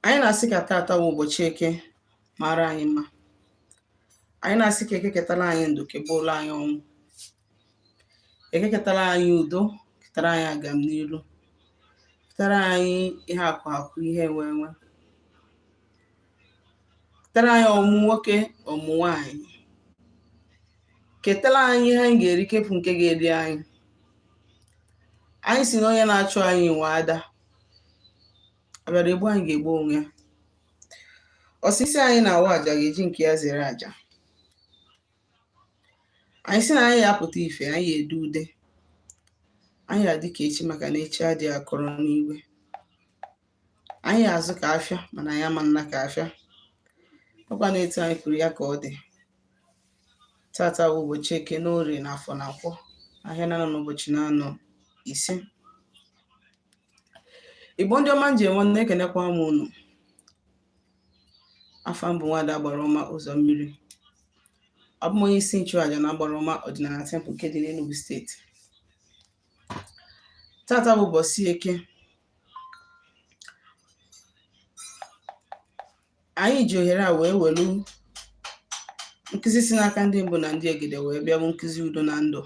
Anyị na-asị ka taata wụ ụbọchị Eke mara anyị mma. Anyị na-asị ka Eke ketara anyị ndụ, kegbuola anyị ọnwụ. Eke ketara anyị udo, ketara anyị agamniru, ketara anyị ihe akụ akụ, ihe enwe enwe, ketara anyị ọmụmụ nwoke, ọmụmụ nwaanyị, ketara anyị ihe anyị ga-eri kepụ nke ga-eri anyị. Anyị sị na onye na-achụ anyị nwe ada abịara egbu anyị ga-egbu onwe ya. Osisi anyị na-awa aja ga-eji nke ya zere aja. Anyị sị na anyị ya-apụta ife, anyị ya-ede ude, anyị adị ka echi, maka na echi adịghị akọrọ n'igwe. Anyị azụ ka afịa, mana anyị ama nna ka afịa. Ọkwa na etu anyị kwuru ya ka ọ dị. Tata bụ ụbọchị Eke, na Orie, na Afọ, na Nkwọ, ahịa na-anọ n'ụbọchị na-anọ ise. Igbo ndị ọma njem ọnụ, na-ekenekwa m unu. Afa m bụ Nwada Agbara Ọma Ụzọ Mmiri. Abụ m onye isi nchụaja na Agbara Ọma Ọdịnala Temple nke dị n'Enugu Steeti. Tata bụ ụbọchị Eke. Anyị ji ohere a wee welu nkụzi si n'aka ndị mbụ na ndị egede wee bịa, bụ nkụzi udo na ndụ.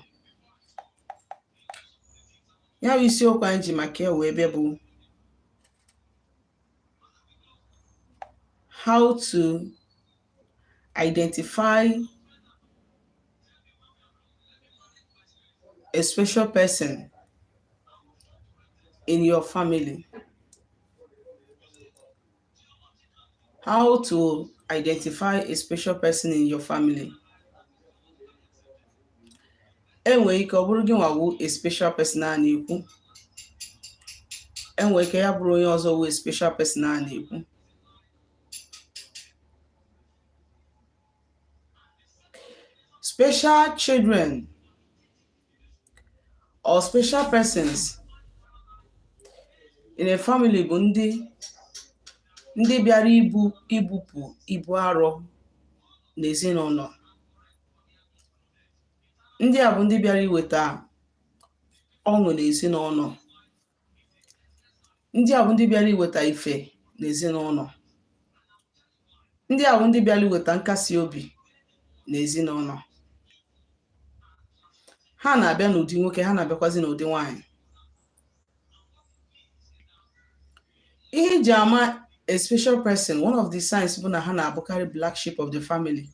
Ya bụ isiokwu anyị ji maka ya wee bịa bụ how to identify a special person in your family. How to identify a special person in your family. Enwere ike ọ bụrụ gị nwa wụ a special person a na-ekwu. Enwere ike ya bụrụ onye ọzọ wụ a special person a na-ekwu. Special children or special persons in a family bụ ndị bịara ibupụ ibu arọ n'ezinụlọ. Ndị a bụ ndị bịara iweta ọṅụ n'ezinụlọ. Ndị a bụ ndị bịara iweta ife n'ezinụlọ. Ndị a bụ ndị bịara iweta nkasi obi n'ezinụlọ. Ha na-abịa n'ụdị nwoke, ha na-abịakwazi n'ụdị nwaanyị. Ihe eji ama a special person, one of the signs bụ na ha na-abụkarị black sheep of the family.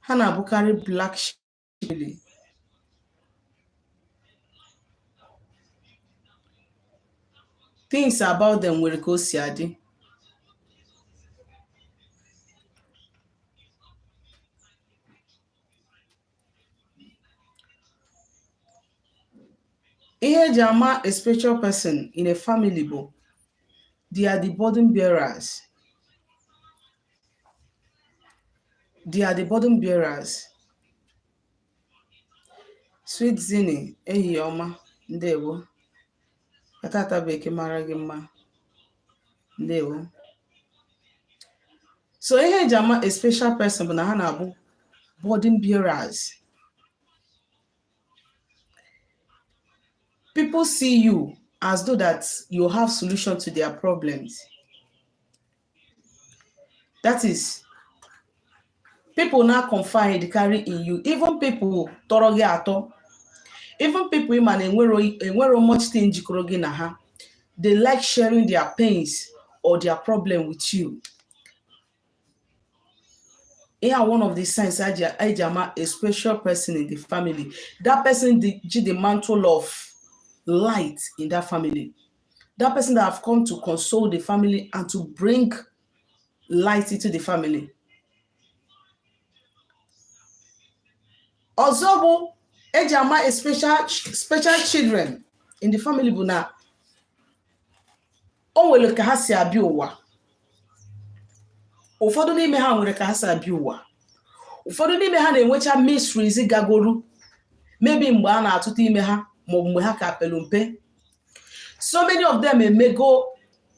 Ha na-abụkarị black sheep. Things about them nwere ka o si adị. Ihe eji ama a special person in a family bụ they are the burden bearers. They are the burden bearers. Sweet Zini, ehihie ọma, ndewo. Ka tata bụ Eke mara gị mma, ndewo. So ihe eji ama a special person bụ na ha na-abụ burden bearers. People see you as though that you have solution to their problems. That is, people now confide carry in you. Even people tọrọ gị atọ, even people ị ma na enwero much thing jikọrọ gị na ha, they like sharing their pains or their problem with you. Ihe a one of the signs eji ama a special person in the family. That person ji the mantle of light in that family. That person that have come to console the family and to bring light into the family. Ọzọ bụ eji ama a special children in the family bụ na o nwere ka ha si abịa ụwa. Ụfọdụ n'ime ha nwere ka ha si abịa ụwa. Ụfọdụ n'ime ha na-enwecha mysteries gagoru, maybe mgbe a na-atụta ime ha maọbụ mgbe ha ka pelu mpe. So many of them emego,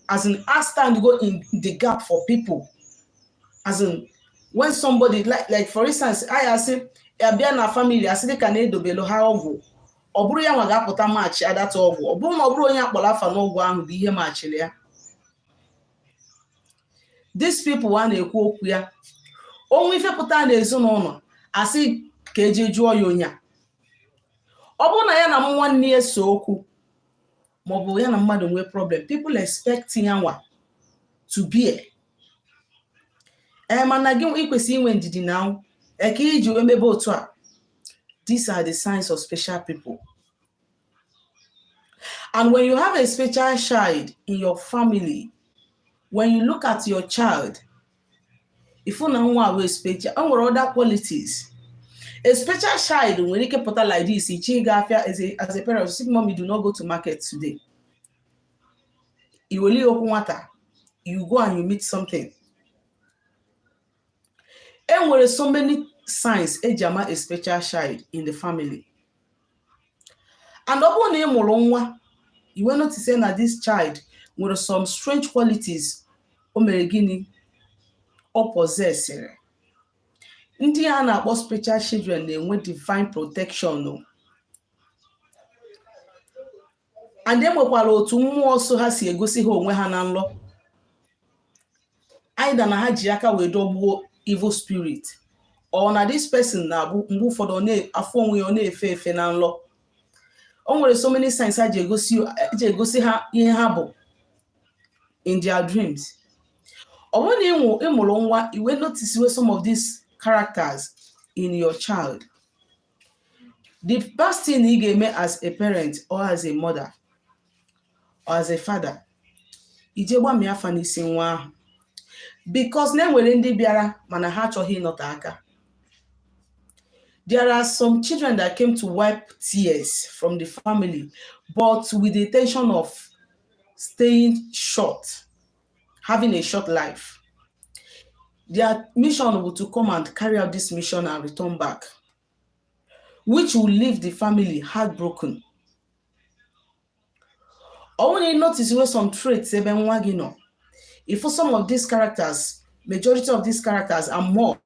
as in, a stand go in the gap for people, as in when somebody, like for instance, anyị asị abịa na family, asị dịka na edobelu ha ọgwụ. Ọ bụrụ ya nwa ga-apụta maachị adata ọgwụ, ọ bụrụ na ọ bụrụ onye akpọrọ afa n'ọgwụ ahụ bụ ihe machiri ya. These people a na-ekwu okwu ya, onwe ife pụta n'ezinụlọ, asị ka eje jụọ ya onye a. Ọ bụrụ na ya na nwanne ya so okwu, maọbụ ya na mmadụ nwee problem, people expect ya nwa to bear. Ee, mana gị ikwesị inwe ndidi na eke iji wee mebe otu a. These are the signs of special people. And when you have a special child in your family, when you look at your child, ifu na nwa wee special, o nwere other qualities. A special child nwere ike pụta like this, iche ịga afịa as a parent, say, "Mommy, do not go to market today." Iweli okwu nwata, you go and you meet something. E nwere so many signs eji ama a special child in the family. And ọ bụrụ na ị mụrụ nwa, you will notice na this child nwere some strange qualities. O mere gịnị? Ọ possessịrị. Ndị a na-akpọ special children na-enwe divine protection o. And e nwekwara otu mmụọ so ha si egosi ha onwe ha na nlọ, either na ha ji aka wee dọgbuo evil spirit, or na this person na-abụ mgbe ụfọdụ ọ na-afụ onwe ya, ọ na-efe efe na nlọ. O nwere so many signs ha ji egosi ha ihe ha bụ in their dreams. Ọ bụrụ na ị mụrụ nwa, i wee notice we some of these characters in your child, the best thing ị ga-eme as a parent or as a mother or as a father, ije gbamie afa n'isi nwa ahụ, because na enwere ndị bịara mana ha achọghị ịnọte aka. There are some children that came to wipe tears from the family, but with the intention of staying short, having a short life. Their mission was to come and carry out this mission and return back, which will leave the family heartbroken. Ọ bụrụ na ị notice wey some traits ebe nwa gị nọ, if some of these characters, majority of these characters and more,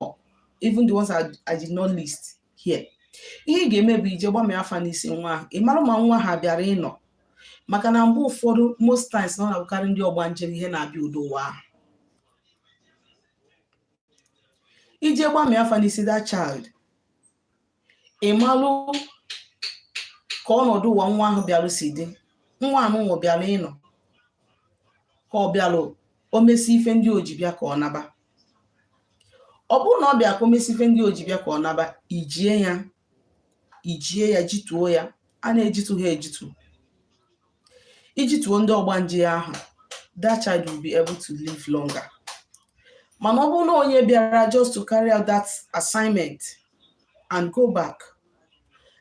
even the ones I did not list here, ihe ị ga-eme bụ ije gbamie afa n'isi nwa ahụ. Ị mara ma nwa ha bịara ịnọ, maka na mgbe ụfọdụ, most times, na ọ na-abụkarị ndị ọgbanje ihe na-abịa udo ụwa ahụ. Ije gbamie afa n'isi that child, ị malụ ka ọnọdụ ụwa nwa ahụ bịara si dị. Nwa anụnwụ bịara ịnọ, ka ọ bịalụ o mesi ife ndị o ji bịa ka ọ naba. Ọ bụrụ na ọ bịa ka o mesi ife ndị o ji bịa ka ọ naba, ijie ya, ijie ya, jituo ya. A na-ejitu ha ejitu. Ijituo ndị ọgbanje ahụ, that child will be able to live longer. Mana ọ bụrụ na onye bịara just to carry out that assignment and go back,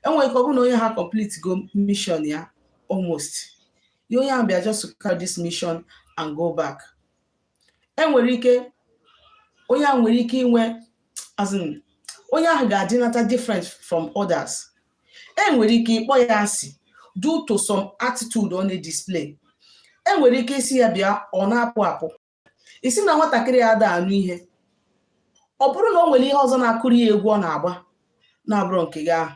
enwere ike ọ bụrụ na onye ha complete go mission ya almost ya, onye ahụ bịa just to carry this mission and go back, enwere ike onye ahụ nwere ike inwe, as in, onye ahụ ga-adịnata different from others. Enwere ike ịkpọ ya asị due to some attitude ọ na-display. Enwere ike isi ya bịa, ọ na-apụ apụ. Isi na nwatakịrị ya ada anụ ihe. Ọ bụrụ na o nwere ihe ọzọ na-akụrụ ya egwu ọ na-agba na-abụrụ nke gị ahụ.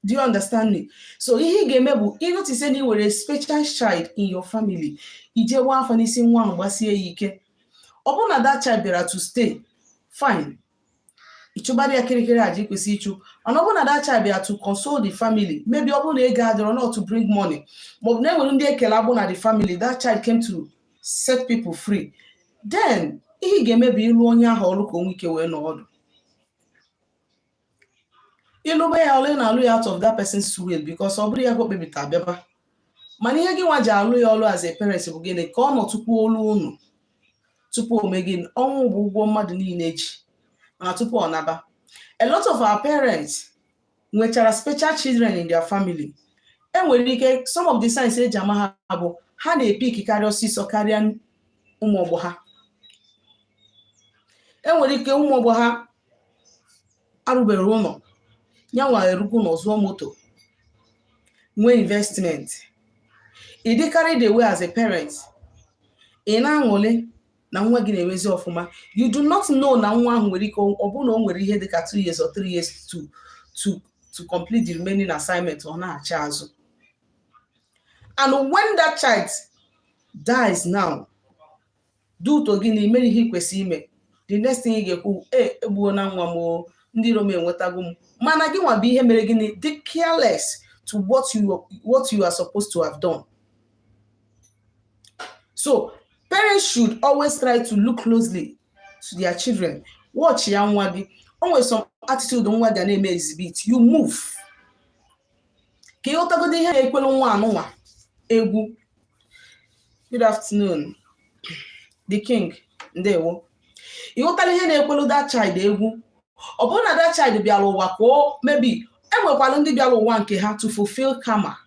Do you understand me? So ihe ị ga-eme bụ ịnotice na ị nwere special child in your family, ije gbaa afọ n'isi nwa ahụ, gbasie ya ike. Ọ bụrụ na that child bịara to stay, fine, ịchụbara ya kirikiri aja ikwesị ịchụ. Mana ọ bụrụ na that child bịara to console the family, maybe ọ bụrụ na ego adịrọ, not to bring money, maọbụ na enwere ndị ekele agbụ na the family, that child came to set people free, then ihe ị ga-eme bụ ịlụ onye ahụ ọrụ ka o nwee ike wee nọ ọdụ. Ịlụba ya ọlụ, ị na-alụ ya out of that person's will, because ọ bụrụ ya ka o kpebita abịaba. Mana ihe gị nwa ji alụ ya ọlụ as a parent bụ gịnị? Ka ọ nọ tupu olu unu, tupu o mee gịnị? Ọnwụ bụ ụgwọ mmadụ niile ji, mana tupu ọ naba. A lot of our parents nwechara special children in their family. Enwere ike some of the signs eji ama ha bụ ha na-epik karịa ọsịsọ karịa ụmụ ọgbọ ha. Enwere ike ụmụ ọgbọ ha arụbeghị ụlọ, ya nwa erugo ụlọ, zụọ moto, nwee investment. Ị dị carried away as a parent, ị na-aṅụrị na nwa gị na-emezi ọfụma. You do not know na nwa ahụ nwere ike ọ bụrụ na o nwere ihe dịka 2 years or 3 years to to complete the remaining assignment, ọ na-achị azụ. And when that child dies now, due to gịnị mere ihe ị kwesịrị ime, the next thing ị ga-ekwu, "E egbuo na nwa m o, ndị iro m enwetago m." Mana gị nwa bụ ihe mere gịnị dị careless to what you are supposed to have done. So parents should always try to look closely to their children. Watch ya nwa gị. O nwere some attitude nwa ga na-eme exhibit, you move ka ịghọtagodo ihe na-ekwelu nwa anụnwa egwu. Good afternoon, the king. Ndewo. Ịghọtara ihe na-ekwelu that child egwu? Ọ bụrụ na that child bịara ụwa ka o maybe enwekwara ndị bịara ụwa nke ha to fulfill karma.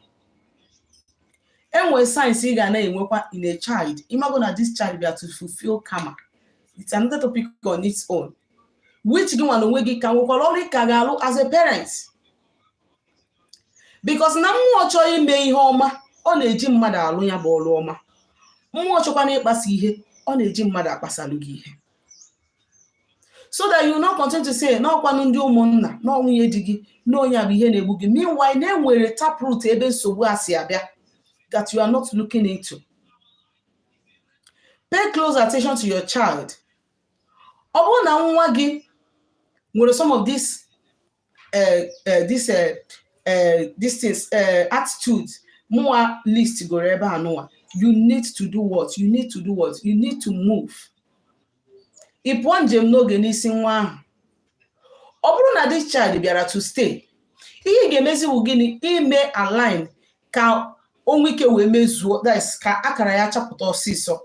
Enwere signs ị ga na-enwekwa in a child, ịmago na this child bịara to fulfill karma. It's another topic on its own, which gị nwa na onwe gị ka nwekwara ọrụ ị ka ga-alụ as a parent, because na mmụọ chọọ ime ihe ọma, ọ na-eji mmadụ alụ ya bụ ọrụ ọma. Mmụọ chọkwana ịkpasa ihe, ọ na-eji mmadụ akpasalụ gị ihe, so that you will not continue to say n'ọkwanụ ndị ụmụnna na nwunye di gị na onye a bụ ihe na-egbu gị. Meanwhile, na enwere taproot ebe nsogbu a si abịa that you are not looking into. Pay close attention to your child. Ọ bụrụ na nwa gị nwere some of this things, attitudes mụnwa list goro ebe a nụnwa, you need to do what? You need to do what? You need to move. Ị pụọ njem n'oge n'isi nwa ahụ. Ọ bụrụ na this child bịara to stay, ihe ị ga-emezi bụ gịnị? Ime align ka o nwee ike wee mezuo, that is, ka akara ya chapụta ọsịsọ.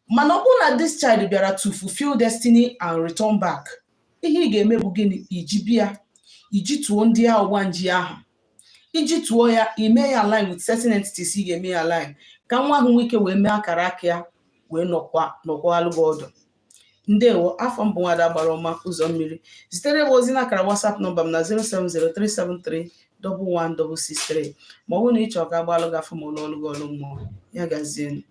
Mana ọ bụrụ na this child bịara to fulfill destiny and return back, ihe ị ga-eme bụ gịnị? Iji bịa iji tụọ ndị ọgbanje ahụ, iji tụọ ya, ime ya align with certain entities. Ị ga-eme ya align ka nwa ahụ nwee ike wee mee akara aka ya wee nọkwa nọkwalụ gị ọdụ. Ndewo. Afọ mbụ, nwada gbara ọma ụzọ mmiri. Zitere m ozi n'akara WhatsApp nọmba m na 07037311663, ma ọ bụrụ na ị chọrọ ka agbalụ gị afọ ma ụlọ ọrụ gị ọrụ mmụọ ya. Gazienụ.